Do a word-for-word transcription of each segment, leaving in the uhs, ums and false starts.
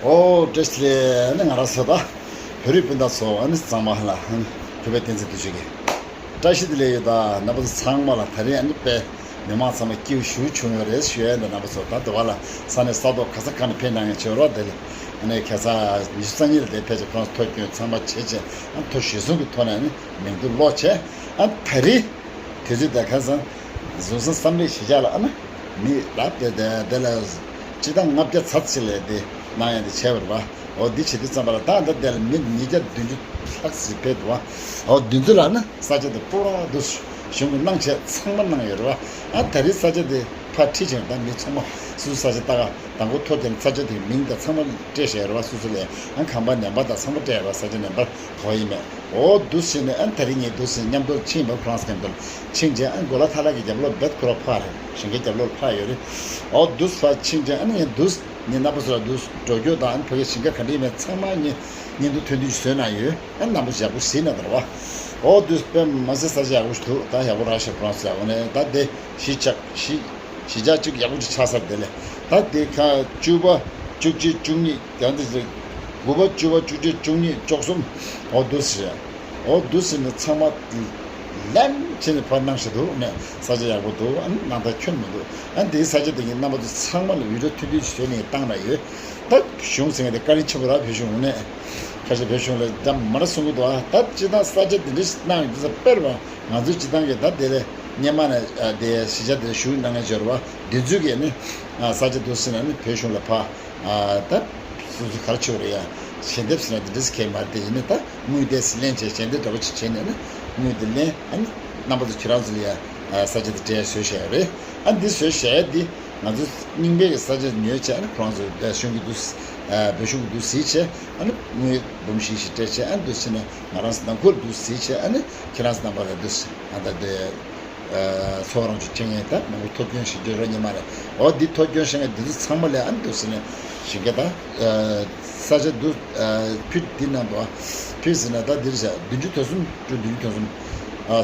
ཨོ་བཀྲ་ཤིས་བདེ་ལེགས། ཨ་ནི་ང་རང་ཚོ་ད་བོད་རིགས་སྤུན་ཟླ་ཚོ་ཨ་ནི་ཚང་མ་ལ་ཨ་ནི་བོད་པའི་བསྟན་འཛིན་དུས་ཆེན་གྱི་བཀྲ་ཤིས་བདེ་ལེགས་ཡོད། ད་རྣམ་པ་ཚོ་ཚང་མ་ལ་ད་རེས་ཨ་ནི་དཔེ་མི་མང་ཚང་མ་སྐྱིད་པོ་ཞེ་པོ་བྱུང་ཡོད་རེད་ཞུ་ཡ་ཡིན། ད་རྣམ་པ་ཚོ་ད་དུ་བ་ལ་ས་གནས་ས་ཐོག་ག་ས་ག་ནས་ཕེབས་གནང་མཁན་བྱེད་རོགས། དེ་ལས་ཨ་ནི་ཁ་སང་ཉི་ཤུ་རྩ་གཉིས་ལ་དེ་ཕེབས་བྱས་ཁོང་ཚོ་ཐོ་སྐྱོན་ཚང་མ་བྱས་བྱས་ཨ་ནི་ཐོ་གཞིར་བཟུང་གི་ཐོག་ནས་ཨ་ནི་མིང་ཐོ་ཀློག་བྱས། ཨ་ནི་ད་རེས་དུས་ཚོད་དེ་ཁ་སང་བཟོ་ཚོང་བསམ་གླིང་གཞིས་ཆགས་ལ་ཨ་ནི་མི་རབས་དེ་དེ་དེ་ལ་སྤྱི་བཏང་ལྔ་བརྒྱ་ཚར་ཅིག་ལས་དེ་གནང་ཡ་དེ་བྱས་པ་རེད་པ། འོ་འདི་བྱེད་དུས་ཙམ་པ་ལ་ད་ལྟ་དེ་ལ་མི་ཉིས་བརྒྱ་བདུན་ཅུ་ལྷག་ཅིག་ཕེབས་འདུག་པ། འོ་འདི་ཚོ་ལ་ནི་ས་ཆ་དེ་སྤོ་ར་འདུག་གཞུང་གི་གནང་བྱས་ཚང་མ་གནང་ཡོད་རེད་པ། ཨ་ད་རེས་ས་ཆ་དེ་ཕར་ཁྲིད་བྱས་ད་མི་ཚང་མ་སུ་སུ་ས་ཆ་ལྟ་ག་དང་པོ་ཐོ་རྒྱག་ས་ཆ་དེ་མིང་དང་ཚང་མ་སྤྲད་བཞག་ཡོད་རེད་པ། སུ་སུ་ལས་ཨ་ཁང་པ་ནམ་བར་དང་ཚང་མ་སྤྲད་ཡོད་རེད་པ། ས་ཆ་ནམ་བར་ག་པར་ཡིན་མེད། འོ་འདུག་ཟེར་ནས་ཨ་ནི་ད་རིང་ངས་འདུག་ཟེར་མཉམ་དུ་ཕྱིན་པ། ཁོ་རང་ཚོ་མཉམ་དུ་ཕྱིན་རྗེས་ཨ་ནི་གོ་ལ་ཐ་ལག་གི་རྒྱབ་ལོགས་རྦད་ཁོ་རང་ཕར་རེད། ཞིང་ཁའི་རྒྱབ་ལོགས་ཕར་ཡོད་རེད། འོ་འདུག་ཕར་ཕྱིན་རྗེས་ཨ་ནི་ངས་འདུག་ངས་རྣམ་པ་ཚོ་ལ་འདུག་འགྲོ་སྐྱོད་དང་ཨ་ནི་ཕ་གིའི་ཞིང་ཁ་ག་འདྲ་ཡིན་མིན་ཚང་མ་ངས་བརྙན་ཐུང་ཐུང་ཐུང་བཟོས་གནང་ཡོད། ཨ་ནི་རྣམ་པ་ཚོ་ཡག་པོ་གཟིགས་གནང་དང་རེད་པ། འོ་འདུག་དཔེ་མི་སྲིད་ས་ཆ་ཡག་པོ་ཞིག་འདུག་ད་ཡག་པོ་རག་ཤག་ཁོ་རང་ཚོ་ཡག་པོ་ནས་ད་དེ་གཞིས་ཆགས་གཞིས་གཞིས་ཆགས་གཅིག་ཡག་པོ་ཅིག་ཆགས་ཚར། དེ་ལས་ད་དེ་ཁ་བཅུ་པ་བཅུ་གཅིག་བཅུ་གཉིས། ཡང་དེ་ཚོ་དགུ་པ་བཅུ་པ་བཅུ་གཅིག་བཅུ་གཉིས་བཅུ་གསུམ། འོ་འདུག་ཟེར། འོ་འདུག་ཟེར་ནས་ཚང་མ་ལམ་བྱས་ནས་ཕར་གནང་བཞིན་འདུག་ནས་ས་ཆ་ཡག་པོ་འདུག་ཨ་ནི་གནང་སྟངས་ཁྱོན་མི་འདུག་ཨ་ནི་དེའི་ས་ཆ་དེ་ངས་རྣམ་པ་ཚོ་ཚང་མ་ལ་བི་ཌིའོ་ཐུང་ཐུང་ཞིག་བཟོས་ནས་བཏང་ན་ཡོད། ད་གཞུང་ཟེར་མཁན་དེ་བཀའ་དྲིན་ཆེན་པོ་ར། བོད་གཞུང་ངོས་ནས་ཁ་ཤས་བོད་གཞུང་ལ་འདྲ་མི་འདྲ་གསུང་གི་འདུག་ཨ་ད་སྤྱིར་བཏང་ས་ཆ་དེ་འདྲ་ཞིག་གནང་ཡོད་དུས་ཙམ་དཔེར་བ་ང་ཚོའི་སྤྱིར་བཏང་གི་ད་དེ་ལས་སྔོན་མ་ནས་ཨ་དེ་གཞིས་ཆགས་དེ་ལ་བཞུགས་གནང་མཁན་ཅིག་ཡོད་རེད་པ། འདི་ཚོས་ཀྱིས་ནི་ཨ་ས་ཆ་འདུག་ཟེར་ན་ནི་བོད་གཞུང་ལ་ཕར་ཨ་ད་སོ་སོ་ག་རེ་བྱེད་དགོས་རེད་ཡ། ཞལ་འདེབས་ཟེར་ན་འདི་འདྲ་ཟེར་མཁན་མ་རེད་དེ། ཡིན་ནའི་ད་དངུལ་དེ་ལེན་བྱས་ཞལ་འདེབས་འདྲ་པོ་ཅིག་བྱས་ནས་ནི་དངུལ་དེ་ལེན། ཨ་ནི་རྣམ་པ་ཚོ་ཁྱེད་རང་ཚོ་ལ་ཡ་ཨ་ས་ཆ་དེ་སྤྲད་བཟོས་བཞག་ཡོད་རེད། ཨ་འདི་བཟོས་བཞག་ཡ་འདི་ང་ཚོ་རྙིང་པའི་གི་ས་ཆ་ཉོས་བྱས། ཨ་ནི་ཁོ་རང་ཚོ་བོད་གཞུང་གི་འདུག་ཨ་བོད་གཞུང་གི་འདུག་གཟིགས་བྱས། ཨ་ནི་དངུལ་འབུམ་བཞི་བཞི་སྤྲད་བྱས། ཨ་ནི་འདུག་བྱས་ནས་ང་རང་ཚོ་ནང་ཁུལ་འདུག་གཟིགས་བྱས། ཨ་ནི་ཁྱེད་རང་ཚོ་རྣམ་པ་ལ་འདུག་ཨ་ད་དེ། ཚོགས་རང་བྱུང་ཆེད་མངགས་ད་མང་པོ་ཐོ་སྐྱོན་ཞིག་འདྲ་རོ་ཉི་མ་རེད། འོ་འདི་ཐོ་སྐྱོན་ཞིག་ངས་འདི་ཚོ་ཚང་མ་ལས་ཨ་འདུག་ཟེར་ནས་ཞིང་ཁ་ད་ས་ཆ་འདུག་ཕུད་འདི་ནང་དུ་ཕུད་ཟེར་ན་ད་འདིར་བཞག་བདུན་ཅུ་དོན་གསུམ་བདུན་ཅུ་དོན་གསུམ།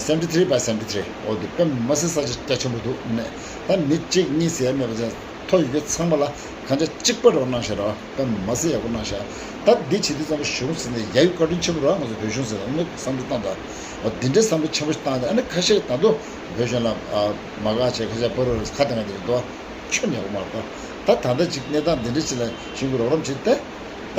seventy three by seventy three། འོ་འདི་དཔེ་མ་སྲིད་ས་ཆ་རྒྱ་ཆེན་པོ་འདུག་ནས་ད་མི་གཅིག་གཉིས་ཟེར་མེད་པ་བྱས། ཐོ་ཡོད་མཁན་ཚང་མ་ལ་གང་ཆ་གཅིག་པ་རོགས་གནང་ཞེས་རོགས་དཔེ་མ་སྲིད་ཡག་པོ་གནང་ཤག་ད་འདི་བྱེད་དུས་ཙམ་པ་གཞུང་ཟེར་ནས་ཡ་ཡུ་བཀའ་དྲིན་ཆེན་པོ་རོགས། ང་ཚོ་བོད་གཞུང་ཟེར་ནས་ཨ་ནི་བསམ་བློ་བཏང་དང་། འོ་འདི་འདྲའི་བསམ་བློ་ཆེན་པོ་ཞིག་བཏང་སྟེ། ཨ་ནི་ཁ་ཤས་ད་དུང་བོད་གཞུང་ལ་མ་དགའ་བྱས། ཁ་ཤས་ཕ་རོལ་ཁ་བཏང་ཡ་དེ་རེད་དོ། ཁྱོན་ཡག་པོ་མ་རེད་དོ། ད་ད་ལྟ་ཅིག་གནས་སྟངས་འདི་འདྲ་ཅིག་ལ་གཞུང་གི་རོགས་རམ་བྱེད་དེ། ད་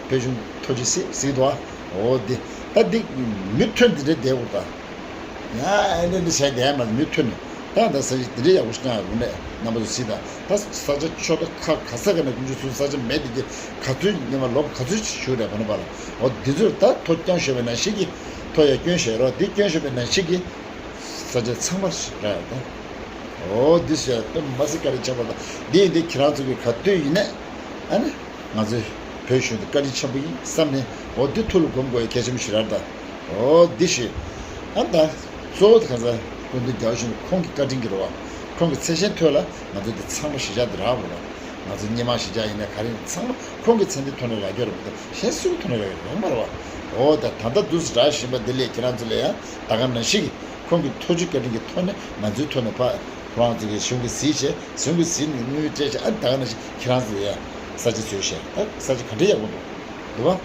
བོད་གཞུང་ཐུགས་རྗེ་གཟིགས་གཟིགས་དོ། འོ་འདི་ད་འདི་མུ་མཐུད་འདི་འདྲ་བསྡད་དགོས་ད། ཡ་ཨེ་འདྲ་འདྲ་བྱས་བསྡད་མ་མུ་མཐུད་ནས། ད་ད་ས་ཆ་འདི་འདྲ་ཡག་པོ་ཞིག་གནང་ཡོད་རེད། རྣམ་པ་ཚོ་གཟིགས་དང་། ད་ས་ཆ་ཆོག་ད་ཁ་ག་ས་ག་ནས་ཀུན་སྤྱོད་ཚུལ་ས་ཆ་མེད་དེ་གི་ག་ཚོད་ཉི་མ་ལོ་ག་ཚོད་ཞིག་བཞུགས་རེད་བ་ནི་པ་ལ། འོ་འདི་ཚོར་ད་ཐོ་རྐྱང་ཞོན་པའི་ནང་བཞིན་གྱི་ཐོ་ཡ་སྐྱོན་བཞག་རོགས། འདི་སྐྱོན་ཞོན་པའི་ནང་བཞིན་གྱི་ས་ཆ་ཚང་མ་རག་ཡ་ད། འོ་འདི་ཟེར་ད་མ་སྲིད་བཀའ་དྲིན་ཆེན་པོ་ད། འདི་ཡིན་དེ་ཁྱེད་རང་ཚོ་གི་ག་དུས་ཡིན་ནས་ཨ་ནི། ང་ཚོའི་བོད་གཞུང་དེ་བཀའ་དྲིན་ཆེན་པོ་ཡིན་བསམ་ནས། འོ་འདི་ཐུགས་ལ་སྒོམ་དགོས་ཡ་གལ་ཆེན་པོ་ཞིག་རེད་ད། འོ་འདི་ཞིག་ཨ་ད་གཙོ་བོ་དེ་ག་ཚ་སྐུ་མདུན་རྒྱལ་བ་ཡིད་བཞིན་ནོར་བུ་ཁོང་གི་བཀའ་དྲིན་གྱིས་རེད་བ། ཁོང་གི་མཚན་སྙན་ཐོག་ལ་ང་ཚོ་འདི་ཚང་མ་གཞིས་ཆགས་འདི་རག་པ་རེད། ང་ཚོ་སྔོན་མ་གཞིས་ཆགས་ཡིན་ན་ག་རེ་ཡིན་ཚང་མ་ཁོང་གི་མཚན་སྙན་ཐོག་ནས་རག་གི་རེད་བ། ད་གཞན་སུའི་ཐོག་ནས་རག་གི་རེད་མ་རེད་བ། འོ་ད་ད་ལྟ་འདུག་སེ་རག་བཞིན་པ་འདི་ལས་ཁྱེད་རང་ཚོ་ལ་ཡང་ད་ག་ནང་བཞིན་གྱི་ཁོང་གི་ཐུགས་རྗེ་བཀའ་དྲིན་གྱི་ཐོག་ནས་ང་ཚོའི་ཐོག་ནས་ཕར་ཁོ་རང་ཚོ་གི་གཞུང་གིས་གཟིགས་བྱས། གཞུང་གིས་གཟིགས་ནས་དངུལ་སྤྲད་བྱས། ཨ་ད་ག་ནང་བཞིན་ཁྱེད་རང་ཚོ་ལ་ཡང་ས་ཆ་བཟོས་བཞག་ད་ས་ཆ་ག་འདྲ་ཡག་པོ་འདུག་འདུག་བ།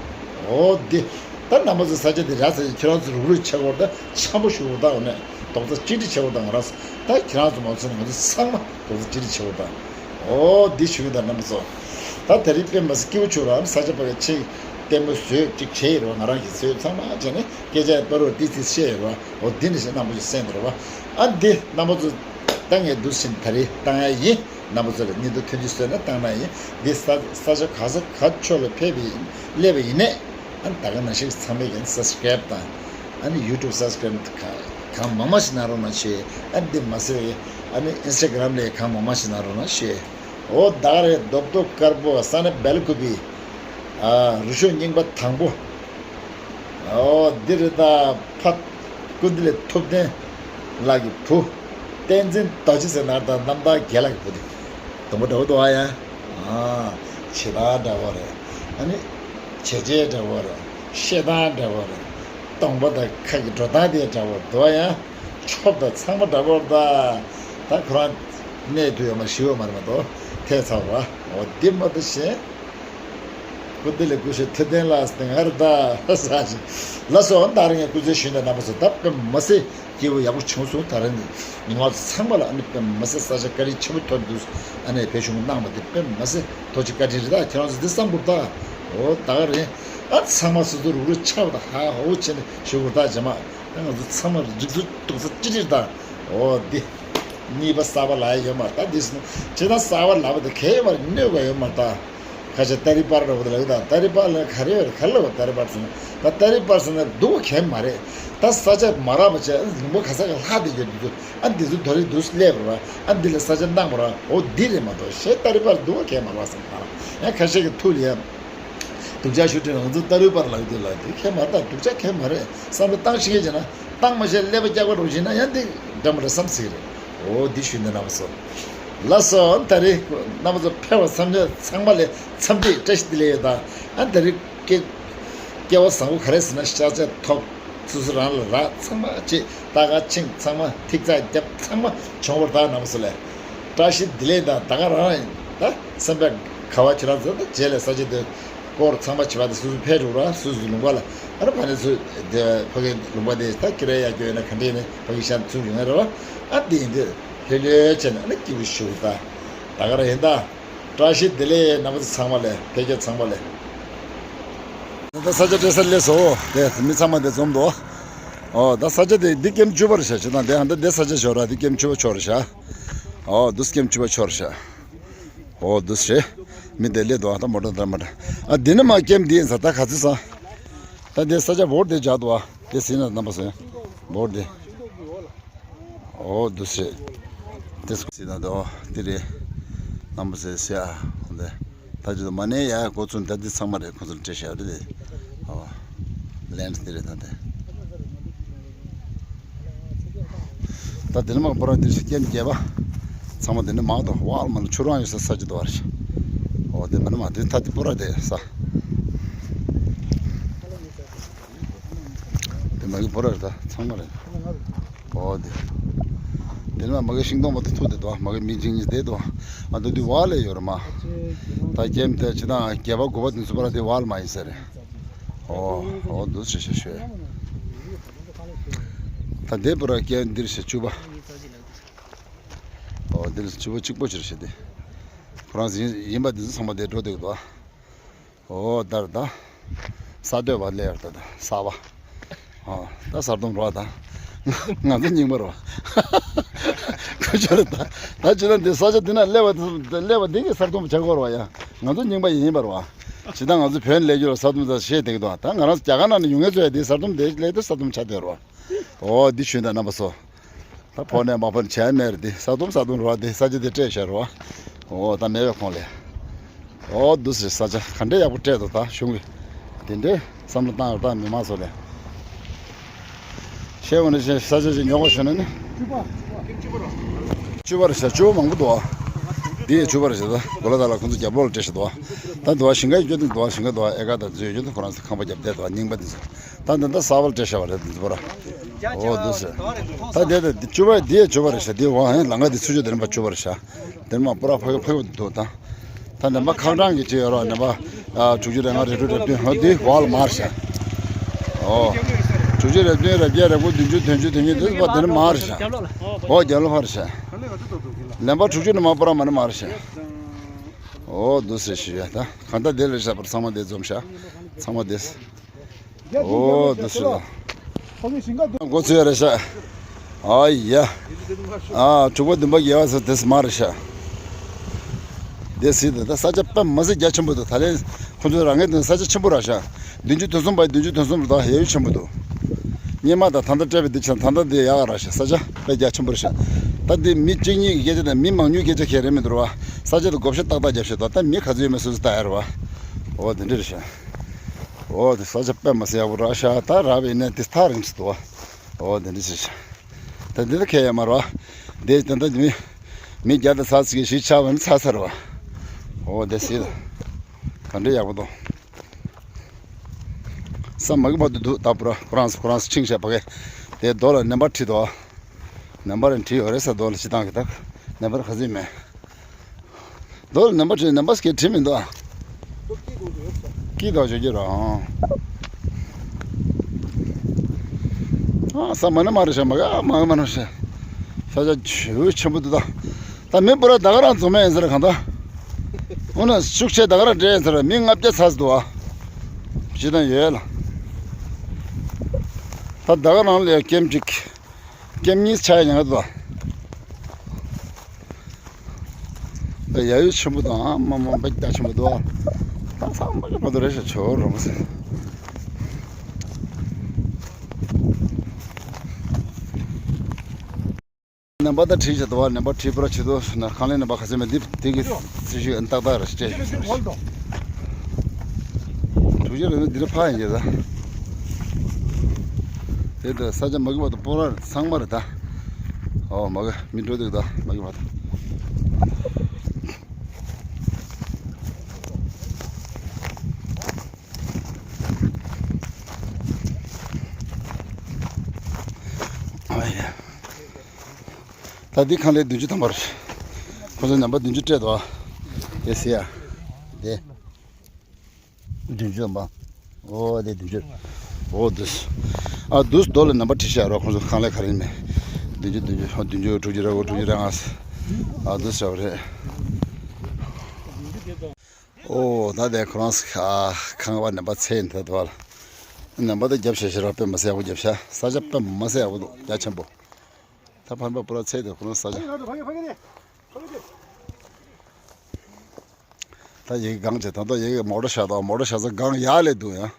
འོ་འདི་ད་རྣམ་པ་ཚོ་ས་ཆ་འདི་རག་ཚར་རྗེས་ཁྱེད་རང་ཚོ་རུག་རུག་བྱེད་དགོས་རེད། ད་འཆམ་པོ་ཞུ་དགོས་རེད། ད་འོ་ནས་རྡོག་རྩ་གཅིག་སྒྲིལ་བྱེད་དགོས་རེད། ད་ང་རང་ཚོ་ད་ཁྱེད་རང་ཚོ་མ་ཚོ་ནས་ང་ཚོ་ཚང་མ་རྡོག་རྩ་གཅིག་སྒྲིལ་བྱེད་དགོས་རེད། ད་འོ་འདི་ཞུ་གི་ད་རྣམ་པ་ཚོ། ད་དེ་རིང་དཔེ་མ་སྲིད་སྐྱིད་པོ་བྱུང་ར། ཨ་ནི་ས་ཆ་ཕ་གི་ཆེ་ལྟད་མོ་བཟོས་ཅིག་བྱས་ཡོད་རེད་བ། ང་རང་གིས་བཟོས་ཚང་མ་བྱས་ནས་སྐད་ཆ་པ་རོ་ཏི་ཏི་བཤད་ཡོད་རེད་བ། འོ་འདི་འདྲ་ཞིག་རྣམ་པ་ཚོ་གསན་འདུག་རེད་བ། ཨ་འདི་རྣམ་པ་ཚོ་ད་ངས་འདུག་སེ་ད་རེས་བཏང་ཡ་ཡིན། རྣམ་པ་ཚོ་ལ་བརྙན་ཐུང་ཐུང་ཅིག་བཟོས་ནས་བཏང་ན་ཡིན། འདི་ས་ས་ཆ་ག་ས་ག་ཕྱོགས་ལ་ཕེབས་པ་ཡིན་སླེབས་པ་ཡིན་ནས། ཨ་ནི་ད་ག་ནང་བཞིན་ཚང་མས་ཀྱང་subscribe་དང་། ཨ་ནི་YouTube subscribe་གང་གང་མང་མང་ཞིག་གནང་རོགས་གནང་ཞུ། ཨ་ནི་འདི་མ་ཟད་ཨ་ནི་Instagram་ལ་གང་མང་མང་ཞིག་གནང་རོགས་གནང་ཞུ། འོ་ད་ག་རེད། རྡོབ་རྡོབ་དཀར་པོ་ས་ན་སྦེལ་ཀོབ་པི། ཨ་རུ་ཤོག་རྙིང་པ་དང་པོ། ཨོ་འདི་རེད་ད། ཕ་སྐུ་མདུན་ལས་ཐུབ་བསྟན་ལགས་ཀྱི་བུ། བསྟན་འཛིན་རྡོ་རྗེ་ཟེར་ན་ད་རྣམ་དག་རྒྱལ་ལགས་ཀྱི་བུ་དེ། སྡོང་པོ་འདྲ་བོ་འདུག་ཨ་ཡ། ཨ་བྱེད་སྟངས་འདྲ་བོ་རེད། ཨ་ནི་བྱས་རྗེས་འདྲ་བོ་རེད། བཤད་སྟངས་འདྲ་བོ་རེད། སྡོང་པོ་དང་ཁ་གི་འགྲོ་སྟངས་དེ་འདྲ་བོ་འདུག་ཨ་ཡ། ཆོབ་དང་ཚང་མ་འདྲ་བོ་རེད་ད། ད་ཁོ་རང་གནས་དུ་ཡོད་མ་ཞི་བ་མ་རེད་མ་གཏོགས་ཐལ་ཚར་བ། འོ་འདི་མ་གཏོགས་གཞན། སྐུ་འདི་ལས་སྐུ་ཞབས་ཐུབ་བསྟན་ལགས་སྟེང་ཧར་ད་ས་ཞིག་ལ་སོགས་ད་རིང་སྐུ་ཚེ་ཞུས་ནས་རྣམ་པ་ཚོ་ད་དཔེ་མ་སྲིད་སྐྱིད་པོ་ཡག་པོ་བྱུང་སོང་། ད་རིང་ཉི་མ་ཚང་མ་ལ་ཨ་ནི་དཔེ་མ་སྲིད་ས་ཆ་བཀའ་དྲིན་ཆེན་པོ་ཐོབ་འདུག་ཨ་ནི་བོད་གཞུང་གནང་བ་དེ་དཔེ་མ་སྲིད་ཐུགས་རྗེ་བཀའ་དྲིན་རེད། ད་ཁྱེད་རང་ཚོ་འདི་བསམ་དགོས་ད། འོ་ད་ག་རེད། ཨ་ཚང་མ་སོ་སོ་རུག་རུག་ཆགས་པ་ད་ཧ་ཧོ་བྱས་ནས་ཞུ་དགོས་ད་རྗེས་མ་ཨ་ང་ཚོ་ཚང་མ་རིག་ཚུལ་རྟོགས་ཚུལ་ཅི་རེད་ད། འོ་འདི། གཉིས་པ་གསར་པ་ལབ་ཡ་ཡོད་མ་རེད་ད། འདི་སོང་ཇི་ལྟར་གསར་པ་ལབ་པ་དེ་གལ་ཡོད་མ་རེད། གནོད་པ་ཡོད་མ་རེད་ད། ཁ་ཤས་ཏ་རི་པར་ར་བ་དེ་ལབ་ད། ཏ་རི་པར་ལ་ག་རེ་ཡོད་རེད། ག་རེ་ལབ་པ་ཏ་རི་པར་སོང་ད། ཏ་རི་པར་སོང་ན་སྡུག་ག་གལ་མ་རེད་ད། ས་ཆ་མ་རག་པ་བྱས་ལུང་པ་ག་ས་ག་ལྷག་བསྡད་ཡོད་འདུག་ཨ་འདི་ཚོ་དོ་རིང་འདུག་སླེབས་ར་བ། ཨ་འདི་ལ་ས་ཆ་གནང་བ་ར་འོ་འདི་རེད་མ་གཏོགས་གཞན་ཏ་རི་པར་སྡུག་ག་གལ་མ་རེད་བསམ་ད་ར། ཡང་ཁ་ཤས་ཀྱི་ཐུགས་ལ་ཡ། སྡུག་ཅག་ཞུ་དྲན་ང་ཚོ་ཏ་རུ་པར་ལགས་དེ་ལ་དེ་ཁྱད་མ་རེད་ད། སྡུག་ཅག་ཁྱད་མ་རེད། བསམ་བློ་བཏང་ཤེས་ཀྱི་ན་བཏང་མ་ཤེས་ཀླད་པ་སྐྱག་པ་རུ་བྱེད་ན་ཡང་དེ་འདྲ་མ་རེད་བསམ་ཚིག་རེད། འོ་འདི་ཞུ་ནས་རྣམ་པ་ཚོ་ལ་སོ་ད་རེས་རྣམ་པ་ཚོ་ཕེབས་པ་འཚམས་འདྲི་ཚང་མ་ལ་འཚམས་འདྲི་བཀྲ་ཤིས་བདེ་ལེགས་ཡོད་ད། ཨ་ད་རེས་སྐྱེ་སྐྱེ་བ་བཟང་པོ་ག་རེ་ཟེར་ན་ཤ་ཚ་ཐོབ། སོ་སོ་རང་ལ་རག་ཚང་མ་ཅེས་ལྟ་ག་ཕྱིན་ཚང་མ་ཐིག་ཚགས་རྒྱབ་ཚང་མ་བྱུང་བར་ད་རྣམ་པ་ཚོ་ལ་བཀྲ་ཤིས་བདེ་ལེགས་དང་ད་ག་རང་ད་སེམས་པ་ག་བ་ཁྱེད་རང་ཚོ་ད་རྗེས་ལ་ས་ཆ་དེ་སྐོར་ཚང་མ་བྱེད་པ་དེ་སོ་སོ་ཕེབས་འགྲོ་ར་སོ་སོའི་ལུང་པ་ལ་ཨ་ར་ཕ་ནས་ཚོ་དེ་ཕ་གི་ལུང་པ་དེ་ད་ཁྱེད་རའི་ཡ་གྱོད་ཡིན་ན་ག་འདྲ་ཡིན་ན་ཕ་གི་ཤ་ཚུར་ཡོང་ཡ་ར་བ་ཨ་དེ་ཡིན་དུས་ལྷོད་ལྷོད་བྱས་ན་ཨ་ནི་སྐྱིད་པོ་ཞུ་ད་ད་ག་ར་ཡིན་ད། བཀྲ་ཤིས་བདེ་ལེགས་རྣམ་པ་ཚོ་ཚང་མ་ལ་ཕལ་སྐད་ཚང་མ་ལ། ད་ས་ཆ་སྤྲད་ས་སླེབས་སོ། དེ་མི་ཚང་མ་དེ་འཛོམས་འདུག་ཨོ་ད་ས་ཆ་དེ་འདི་ཀེམ་བཅུ་པ་རེད་ཤག་ཅི་དང་དེ་ཧ་ད་དེ་ས་ཆ་ཞོར་ར་དེ་ཀེམ་བཅུ་པ་ཆོག་རེད་ཤག་ཨོ་དུས་ཀེམ་བཅུ་པ་ཆོག་རེད་ཤག་ཨོ་དུས་རེད། མི་དེ་སླེབས་འདུག་ཨ་ད་མོ་ཊ་དར་མ་འདྲ། ཨ་འདི་ནི་མ་ཀེམ་འདི་ཡིན་ས་ད་ག་ཚོད་ས། ད་དེ་ས་ཆ་བོར་དེ་འཇག་འདུག་ཨ་དེ་ཟིན་ན་རྣམ་པ་ཟིན་བོར་དེ། ཨོ་འདུག་སེ། དེ་སྐུ་སྲིད་ན་དོ་དེ་རེད། རྣམ་པ་ཟེར་ཟེར་ཨ་འདི། ད་ཅི་ད་མ་ནས་ཡ་འགོ་ཚུགས་ད་འདི་ཚང་མ་རེད་ཁོང་ཚོར་སྤྲད་བཞག་རེད་དེ། ཨོ། ལན་དེ་རེད་ད་དེ། ད་དེ་ནས་མ་པོ་ར་འདི་ཞིག་སྐྱེམས་རྒྱས་པ། ཚང་མ་དེ་ནས་མང་དོ་ཝལ་མ་ལ་ཆུ་རང་ཡོད་ས་ས་ཅི་དོ་བར་ཤི། ཨོ་དེ་མ་ནས་མ་དེ་ད་དེ་པོ་ར་དེ་ས། དེ་མ་གི་པོ་ར་རེད་ད་ཚང་མ་རེད། ཨོ་དེ། དེ་ནས་མ་གི་ཤིང་སྡོང་པ་དེ་ཐུག་དེ་དོ་མ་གི་མི་ཇིང་ཉིས་དེ་དོ། ཨ་དུ་དུ་བ་ལས་ཡོད་རེད་མ། ད་ཀྱེམ་དེ་ཅི་དང་རྒྱལ་བ་དགུ་པ་དེ་ཚོ་པ་ར་དེ་བ་ལ་མ་ཡིན་ས་རེད། ཨོ་ཨོ་འདུག་ཤེས་ཤེས་ཤེས། ད་དེ་པུ་ར་ཀྱེམ་འདིར་ཤེས་བཅུ་པ། ཨོ་འདིར་བཅུ་པ་གཅིག་པོ་ཅིར་ཤེས་དེ། ཁོ་རང་ཡིན་པ་དེ་ཚོ་ཚང་མ་དེ་འགྲོ་འདུག་དོ། ཨོ་ད་ར་ད། ས་སྟོད་པ་སླེབས་ཡར་ད་ད་ས་བ། ཨོ་ད་ས་སྟོང་རོ་ད། ང་ཚོ་རྙིང་པ་རོ། ཁུ་ཆོ་ར་ད། ད་ཅི་ད་འདི་ས་ཆ་འདི་ན་སླེབས་པ་སླེབས་པ་འདི་གི་ས་སྟོང་བྱ་དགོས་རོ་ཡ། ང་ཚོ་རྙིང་པ་ཡིན་པ་རོ། ཇི་ལྟར་ང་ཚོ་བོད་ནས་སླེབས་རྒྱུ་ལ་ས་སྟོང་ད་ཤེས་བསྡད་ཀྱི་འདུག་ད་ང་རང་རྒྱ་གར་ནང་ནས་ཡོང་མཁན་ཚོ་ཡ་འདི་ས་སྟོང་འདི་སླེབས་ཏེ་ས་སྟོང་ཆགས་བསྡད་རོ། ཨོ་འདི་ཞུས་ད་རྣམ་པ་ཚོ། ད་ཕོ་ནས་མ་ཕོ་ནས་བྱས་མེད་རེད་དེ་ས་སྟོང་ས་སྟོང་རོ་དེ་ས་ཆ་དེ་སྤྲད་བཞག་རོ། ཨོ་ད་མེད་པའི་ཁོང་ལས། ཨོ་འདུག་སེ་ས་ཆ་ག་འདྲས་ཡག་པོ་སྤྲད་འདུག་ད་གཞུང་གི་དེ་འདྲས་བསམ་བློ་བཏང་ཡོད་ད་མི་མང་ཚོ་ལས། ཤེས་འོ་ན་ཤེས་ས་ཆ་ཞིག་ཉོ་དགོས་ཤོད་ན་ནི། བཅུ་པ་རེད་ཤག་བཅུ་པ་མང་པོ་འདུག་ཨ། འདི་ཡི་བཅུ་པ་རེད་ཤག་ད་གོ་ལ་ད་ལ་ཁོང་ཚོ་རྒྱབ་ལོག་ལ་སྤྲད་ཤག་འདུག་ཨ། ད་འདུག་ཨ་ཞིང་ཁ་ཡི་སྐྱོ་དུས་འདུག་ཨ་ཞིང་ཁ་འདུག་ཨ་ཨེ་ཀ་ད་འཛུལ་ཡོད་ཀྱི་འདུག་ཁོ་རང་ཚོ་ཁང་པ་རྒྱབ་བསྡད་འདུག་ཨ་རྙིང་པ་འདི་ཚོ། ད་འདི་འདྲ་གསར་པར་སྤྲད་བཞག་པ་རེད་འདི་ཚོ་ར། ཨོ་འདུག་ཟེར། ད་དེ་དེ་བཅུ་པ་འདི་ཡི་བཅུ་པ་རེད་ཤག་འདི་འོ་ཧན་ལང་ཀ་འདི་ཚུར་ཕྱོགས་དེ་རིམ་པ་བཅུ་པ་རེད་ཤག་དེ་མ་པོ་ར་ཕ་གི་ཕ་གི་འདུག་ད། ད་ནམ་པ་ཁག་གྲངས་ཀྱི་ཅི་ཡོད་ར་ནམ་པ། དྲུག་ཅུ་རེ་ལྔ་རེ་དྲུག་རེ་བདུན་ཧོ་འདི་བ་ལ་མར་ཤག་ཨོ། དྲུག་ཅུ་རེ་བདུན་རེ་བརྒྱད་རེ་དགུ་བདུན་ཅུ་དོན་ཅུ་དོན་ཅུ་འདི་པ་དེ་ནི་མར་ཤག་ཨོ་རྒྱ་ལོ་ཕར་ཤག་ནམ་པ་དྲུག་ཅུ་ནི་མ་པོ་ར་མ་ནི་མར་ཤག་ཨོ་འདུག་ཟེར་ཞུ་ཡ་ད་གང་ལྟར་དེ་ལས་བཞག་པར་ཚང་མ་དེ་འཛོམས་ཤག་ཚང་མ་དེ། ཨོ་དེ་སུ། འགོ་ཚུགས་ཡ་རེད་ཤག་ཨ་ཡ། ཨ་དྲུག་པ་བདུན་པ་བརྒྱད་པ་ཚོ་དེ་སུ་མ་རེད་ཤག་དེ་སྲིད་དེ་ད་ས་ཆ་དཔེ་མ་སྲིད་རྒྱ་ཆེན་པོ་འདུག་ད་ལན་ཁོ་ཚོའི་རང་ངོས་དེ་ས་ཆ་ཆེན་པོ་རེད་ཤག་བདུན་ཅུ་དོན་གསུམ་པ་བདུན་ཅུ་དོན་གསུམ་རུ་ད་ཡ་ཡུལ་ཆེན་པོ་འདུག་སྔོན་མ་དང་ད་ལྟ་སྤྲད་པའི་དེ་ཆ་ད་ལྟ་དེ་ཡག་ར་ཤག་ས་ཆ་དཔེ་རྒྱ་ཆེན་པོ་རེད་ཤག་ད་དེ་མི་གཅིག་གཉིས་ཀྱི་སྐད་ཆ་དང་མི་མང་ཉུང་སྐད་ཆ་གལ་རེད་མི་འདུག་ར་བ། ས་ཆ་དེ་བགོ་བཤའ་ཏག་ཏག་རྒྱབ་ཤག་ད་ད་མི་ག་ཚོད་ཡོད་མེད་སོ་སོ་ལྟ་ཡ་ར་བ། འོ་དེ་འདྲ་རེད་ཤག་འོ་དེ་ས་ཆ་དཔེ་མ་སྲིད་ཡག་པོ་རག་ཤག་ད་རག་པའི་གནས་དེ་ཐག་རིང་སུ་འདུག་བ། འོ་དེ་འདྲ་ཞིག་ཤག་ད་འདི་ལ་ཁྱད་ཡོད་མ་རེད་བ། དེ་ད་ལྟ་མི་མི་བརྒྱ་དང་ཚ་ཚིག་གི་ཞིག་ཆགས་པ་ནི་ཚ་ཚ་རེད་བ། འོ་དེ་སྲིད་ད་ག་འདྲ་ཡག་པོ་འདུག་ས་མ་གི་བར་དུ་འདུག་ད་པུ་ར་ཁོ་རང་ཁོ་རང་ཕྱིན་ཤག་ཕ་གི་དེ་རྡོ་ལ་ནམ་བར་བྲིས་འདུག་བ། ནམ་བར་བྲིས་ཡོད་རེད་ས་རྡོ་ལ་ཅི་བཏང་གི་ད་ནམ་བར་ག་ཚོད་མེད། རྡོ་ལ་ནམ་བར་བྲིས་ནམ་བར་སྐད་བྲིས་མི་འདུག་ཨ། ཡིད་དོ་བྱེད་ཀྱི་རང་། ཨ་ས་མ་ན་མ་རེད་ཤག་མ་ག་མ་ག་མ་ན་ཤག་ས་ཆ་ཇུ་ཆེན་པོ་འདུག་ད། ད་མི་པུ་ར་ད་ག་རང་འཛོམས་ཡིན་ཟེར་གང་ད། འོ་ན་ཤུགས་ཆེ་ད་ག་རང་འདྲེ་ཡིན་ཟེར་མི་ལྔ་བརྒྱ་ཚར་འདུག་ཨ། ཇི་ལྟར་ཡོད་ལ། ད་ད་ག་རང་ལས་ཀེམ་གཅིག་ཀེམ་གཉིས་ཆགས་ཡོང་གི་འདུག་ཨ། ད་ཡ་ཡུལ་ཆེན་པོ་དང་མ་མ་འབེག་རྒྱ་ཆེན་པོ་འདུག་ཨ། ད་ཚང་མ་གི་མ་འདུག་རེད་ཤག་ཆོ་རོང་སེ། ནམ་པ་ད་བྲིས་བྱ་དོ་བ་ནམ་པ་བྲིས་པར་བྱེད་དོ་ཟེར་ན་ཁང་ལས་ནམ་པ་ག་ཚོད་མེད་འདི་འདི་གི་རྩིས་ཞུ་ཏག་ཏག་རེད་ཅེས་ཞུ་ཟེར། གྲུ་བཞི་རེད་ན་འདི་རེད་ཕ་ཡིན་གྱི་ད། དེ་ད་ས་ཆ་མ་གི་བར་དུ་སྤོ་ར་ཚང་མ་རེད་ད། ཨོ་མ་གི་མི་འགྲོ་འདུག་ད་མ་གི་བར་དུ། ཨ་ཡ། ད་འདི་ཁང་ལས་བདུན་ཅུ་ཐམ་པ་རེད། ཁོ་ཚོ་ནམ་པ་བདུན་ཅུ་སྤྲད་འདུག་ཨ། དེ་ཟེར་ཡ། དེ། བདུན་ཅུ་ཐམ་པ། ཨོ་དེ་བདུན་ཅུ། ཨོ་དུས། ཨ་དུས་རྡོ་ལ་ནམ་པ་བྲིས་བཞག་རོགས་ཁོང་ཚོ་ཁང་ལས་ག་རེ་ཡིན་མིན། བདུན་ཅུ་བདུན་ཅུ་ཨོ་བདུན་ཅུ་དྲུག་ཅུ་རེ་དགུ་དྲུག་ཅུ་རེ་ལྔ། ཨ་དུས་བཞག་པ་རེད། ཨོ་ད་དེ་ཁོ་རང་ཨ་ཁང་པ་ནམ་པ་ཚད་ཡིན་ད་དུ་བ་ལ། ནམ་པ་ད་རྒྱབ་བྱས་ཤེས་རོགས་དཔེ་མ་སྲིད་ཡག་པོ་རྒྱབ་ཤག་ས་ཆ་དཔེ་མ་སྲིད་ཡག་པོ་འདུག་རྒྱ་ཆེན་པོ། ད་ཕར་པ་པུ་ར་ཚད་དེ་ཁོ་རང་ས་ཆ། ད་ཡི་གེ་སྒང་བྱས་ད་ལྟ་ཡི་གེ་མོ་ཊ་བཞག་དང་མོ་ཊ་བཞག་ས་སྒང་ཡག་ལས་འདུག་ཡང་།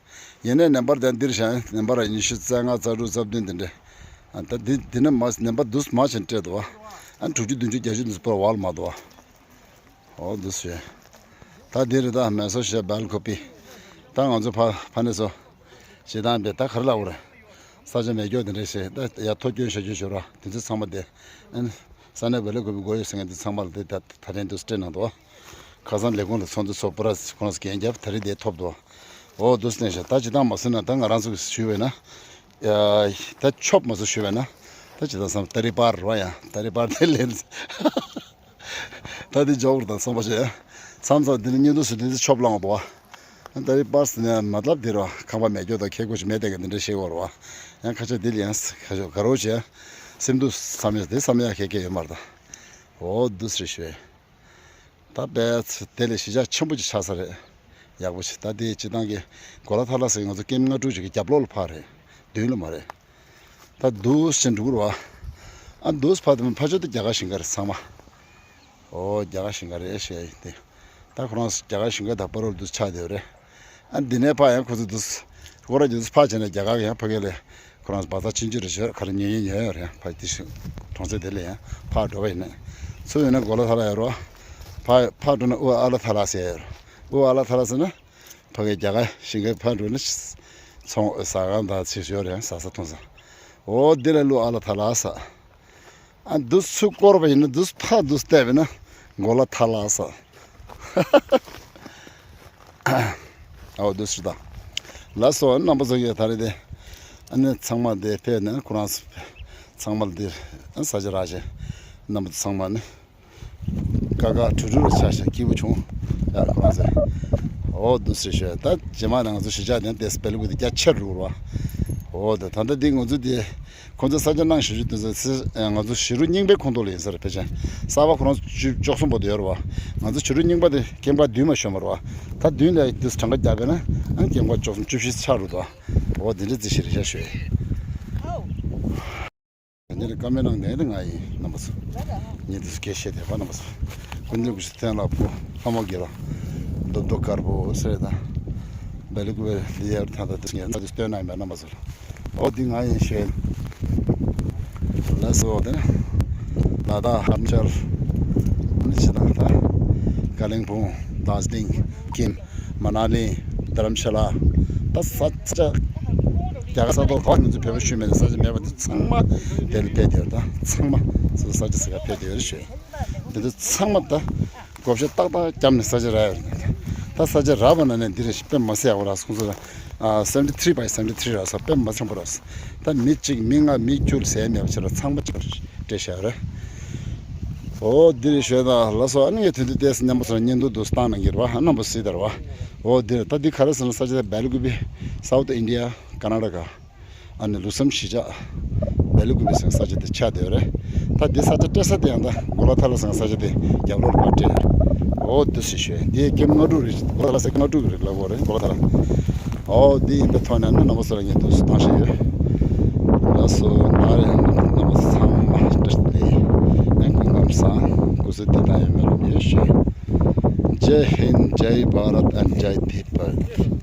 ཡིན་ནའི་ནམ་པར་དེ་འདིར་བཞག་ནམ་པར་ཉི་ཤུ་རྩ་ལྔ་རྩ་དྲུག་རྩ་བདུན་དེ་འདྲས། ཨ་ད་འདི་འདི་ནི་མ་ནམ་པར་འདུས་མ་བྱས་སྤྲད་འདུག་བ། ཨ་དྲུག་ཅུ་བདུན་ཅུ་བརྒྱད་ཅུ་འདུས་པར་བར་མ་འདུག་བ། ཨོ་འདུས་བྱས། ད་འདི་རེད་ད་མེ་སོ་ཞེས་སྦལ་ཀོ་པི། ད་ང་ཚོ་ཕ་ཕ་ནས་སོ། ཞེ་སྡང་པས་ད་ག་རེ་ལབ་དགོས་རེད། ས་ཆ་མེད་སྐྱོ་དེ་འདྲས་ཞེས་ད་ཡ་ཐོ་སྐྱོན་ཤ་སྐྱོན་ཤོར་བ་དེ་ཚོ་ཚང་མ་དེ། ཨ་ནི། ས་གནས་སྦལ་ཀོ་པི་སྒོ་ཡོད་ཟེར་མཁན་དེ་ཚང་མ་ལ་དེ་ད་ད་ཐེངས་དུ་སྤྲད་གནང་འདུག་ཁ་སང་ལས་ཁུངས་ལ་ཚོགས་འདུ་ཚོགས་པ་ར་ཁོང་ཚོ་འགན་བརྒྱབ་ད་རེས་དེ་ཐོབ་འདུག་ཨོ་འདུག་སེ་ནས་ཤག་ད་ཇི་ལྟར་མ་སོན་ན་ད་ང་རང་ཚོ་གིས་ཞུས་པས་ན། ཡ། ད་ཆོབ་མ་སོན་ཞུས་པས་ན། ད་ཇི་ལྟར་བསམ་ཏ་རི་པར་རོ་ཡ་ཏ་རི་པར་དེ་ལེན། ད་དེ་འཇོག་རུ་དང་བསམ་པ་བྱས། མཚམས་མཚམས་དེ་ནི་བརྙན་ཐུང་བཟོས་དུས་དེ་ཆོབ་ལངས་འདུག་བ། ད་རེས་པར་སི་ནས་མ་ལབ་དེ་རོ་ཁང་པ་མེད་སྐྱོ་དང་ཁེ་གོ་ཞིག་མེད་དེ་ག་འདི་འདྲ་ཤེས་གོ་རོ་བ། ཡང་ཁ་ཆ་དེ་ལ་ཡང་ཁ་ཆ་ག་རོ་བྱས། སེམས་སྡུག་བསམ་ཡ་དེ་བསམ་ཡ་ཁེ་ཁེ་ཡོད་མ་རེད་ད། འོ་འདུག་སེ་ཞུས། ད་པས་དེ་ལས་གཞིས་ཆགས་ཆེན་པོ་ཅིག་ཆགས་ས་རེད། ཡག་པོ་ཞིག་ད་དེ་སྤྱི་བཏང་གི་གོ་ལ་ཐ་ལ་ཟེར་ང་ཚོ་ཀེམ་ལྔ་དྲུག་ཅིག་གི་རྒྱབ་ལོགས་ལ་ཕར་རེད། མདུན་ལ་མ་རེད། ད་འདུག་སེ་འགྲོ་གི་རེད་བ། ཨ་འདུག་སེ་ཕར་དེ་ཕར་ཕྱོགས་དེ་རྒྱ་གར་ཞིང་ཁ་རེད་ཚང་མ། ཨོ་རྒྱ་གར་ཞིང་ཁ་རེད་ཞེས་ཡིན་ཏེ། ད་ཁོ་རང་རྒྱ་གར་ཞིང་ཁ་དང་པ་རོལ་དུ་ཆགས་བསྡད་ཡོད་རེད། ཨ་འདི་ནས་ཕར་ཡང་ཁོ་ཚོ་འདུག་སེ་སྐོར་ར་རྒྱུགས་སེ་ཕར་བྱས་ནས་རྒྱ་གར་གི་ཡང་ཕ་གི་ལས་ཁོ་རང་བ་ཚ་ཆུང་ཆུང་རེད་ཞོར་ག་རེ་ཉོ་ཉོ་ཉོ་ཡོད་རེད། ཕར་དེ་ཞིག་གྲོང་གསེབ་དེ་ལས་ཡང་ཕར་འགྲོ་བ་ཡིན་ན། ཚུར་ཡོང་ན་གོ་ལ་ཐ་ལ་ཡོད་རེད་བ། ཕར་ཕར་འགྲོ་ན་ཨུ་ཨ་ལ་ཐ་ལ་ཟེར་ཡོད་རེད། ཨུ་ཨ་ལ་ཐ་ལ་ཟེར་ན། ཕ་གི་རྒྱ་གར་ཞིང་ཁའི་ཕར་འགྲོ་ན་ཚོང་ཟ་ཁང་དང་ཚིག་ཞོར་ཡང་ཟ་ས་འཐུང་ས། འོ་འདི་ལ་ལུ་ཨ་ལ་ཐ་ལ་ས། ཨ་འདུག་སེ་བསྐོར་བ་ཡིན་ན་འདུག་སེ་ཕར་འདུག་སེ་བལྟས་པ་ཡིན་ན་མགོ་ལ་ཐ་ལ་ས། ཨའོ་འདུག་སེ་ད། ལགས་སོ་རྣམ་པ་ཚོ་ཡོད་ད་རེད་དེ། ཨ་ནི་ཚང་མ་དེ་ཕེབས་ནས་ཁོ་རང་ཚང་མ་ལ་དེ་ས་ཆ་རག་བྱས་རྣམ་པ་ཚོ་ཚང་མ་ནི། ཀ་ཀ་གྲུ་གྲུ་ལ་ཆ་ཤ་སྐྱིད་པོ་བྱུང་། ཡ་ཁོང་ཚོས། འོ་འདུག་སེ་ཤོད་ད་རྗེས་མ་ནས་ང་ཚོ་གཞིས་ཆགས་ནས་དེ་སྦེལ་ཀོབ་དེ་རྒྱ་ཆེར་འགྲོ་རོགས། འོ་ད་ད་ལྟ་འདི་ང་ཚོ་དེ་ཁོང་ཚོས་ས་ཆ་གནང་ཞུ་རྒྱུ་དེ་ཚོ་ང་ཚོ་བྱུ་རུ་རྙིང་པའི་ཁོངས་གཏོགས་ལ་ཡིན་ས་རེད་ཕལ་ཆེར། གསར་པ་ཁོ་རང་ཚོ་བཅུ་བཅུ་གསུམ་བར་དུ་ཡོད་རེད་བ། ང་ཚོ་བྱུ་རུ་རྙིང་པ་དེ་ཀེམ་ཀ་བདུན་མ་ཤོར་མ་རེད་བ། ད་བདུན་ལ་དུས་གྲངས་ཀ་བརྒྱབ་པས་ན་ཨང་ཀེམ་ཀ་བཅུ་གསུམ་བཅུ་བཞི་ཆགས་རེད་བ། འོ་དེ་འདྲ་རྩིས་ཤིག་རེད་ཤག་ཤོད། ངེད་ཀྱི་ཀ་མེ་རང་ནས་ང་ཡིན་རྣམ་པ་ཚོ། ངེད་དུ་སྐད་བཤད་དེ་བ་རྣམ་པ་ཚོ། ཀུན་མཁྱེན་སྐུ་ཞབས་བསྟན་ལ་ཕུ་ལྷ་མོ་དགེ་ལ། རྡོ་རྡོ་དཀར་པོ་ཟེར་དང་། སྦེལ་ཀོབ་ལི་ཡར་ཐང་དང་དུ་ངེད་ཚོ་སྟོན་ན་ཡིན་པ་རྣམ་པ་ཚོ། འོ་འདི་ང་ཡིན་ཞེས། ལགས་སོ་དེ་ནི། ལ་དྭགས་ཧར་ཆལ། ནི་ཕྱི་ནང་ད། ཀ་ལིང་ཕུང་དར་ཇི་ལིང་ཀིམ། མ་ན་ལི། རྡ་རམ་ཤ་ལ། ད་ས་ཆ། རྒྱ་གར་ས་ཐོག་ག་བ་ང་ཚོས་བོད་པ་ཞུ་མེད་ས་ཆ་མེད་པ་དེ་ཚང་མ་དེ་ལ་ཕེབས་བསྡད་ཡོད་ད་ཚང་མ་སོ་སོ་ས་ཆ་ས་ག་ཕེབས་བསྡད་ཡོད་རེད་ཞུ། དེ་ཚོ་ཚང་མ་ད་བགོ་བཤའ་ཏག་ཏག་བརྒྱབ་ནས་ས་ཆ་རག་ཡོད་རེད། ད་ས་ཆ་རག་པ་ན་ནས་འདི་རེད་ཞེས་དཔེ་མ་སྲིད་ཡག་པོ་རག་སོང་ཚོ་ལ་seventy three by seventy three རག་ས་དཔེ་མ་ཚང་པོ་རག་ས། ད་མི་གཅིག་མི་ལྔ་མི་བཅུ་ལ་ཟས་མེད་པ་ཅིག་ལ་ཚང་མ་ཅིག་སྤྲད་བཞག་རེད། འོ་འདི་རེད་ཞོད་ད་ལ་སོ་ཨ་ནི་ངས་དོན་དུ་བལྟས་སེ་མཉམ་པོ་ཚོ་ལ་བརྙན་ཐུང་འདུག་སྟངས་ན་འགྱུར་བ་ཨ་རྣམ་པ་སྲིད་དར་བ། འོ་འདིར་ད་འདི་ག་རེ་ཟེར་ན་ས་ཆ་དེ་སྦེལ་ཀུ་པེ། South India, Karnataka. ཨ་ནི་ལུགས་བསམ་གཞིས་ཆགས་སྦེལ་ཀུ་པེ་ཟེར་ས་ཆ་དེ་ཆགས་བསྡད་ཡོད་རེད། ད་འདི་ས་ཆ་སྤྲད་ས་དེ་ཡང་ད་གོ་ལ་ཐ་ལ་ཟེར་ས་ཆ་དེ་རྒྱབ་ལོགས་ལ་ཕར་སྤྲད་ཡོད་རེད། འོ་འདི་སུ་ཞོད་འདི་ཀེམ་ལྔ་དྲུག་རེད། གོ་ལ་ཐ་ལ་ཟེར་ལྔ་དྲུག་རེད་ལབ་དགོས་རེད། གོ་ལ་ཐ་ལ། འོ་འདི་ཡིན་པའི་ཐོག་ནས་ནི་རྣམ་པ་ཚོ་ལ་ངས་འདུག་སེ་བཏང་བཞིན་ཡོད། ལགས་སོ། ད་རེས་རྣམ་པ་ཚང་མ་བཀྲ་ཤིས་བདེ་ལེགས། ཨ་སྐུ་ཁམས་བཟང་། སྐུ་གཟུགས་བདེ་ཐང་ཡོང་བའི་རེ་བ་ཡོད། ཞེས། Jai Hind, Jai Bharat and Jai Tibetan.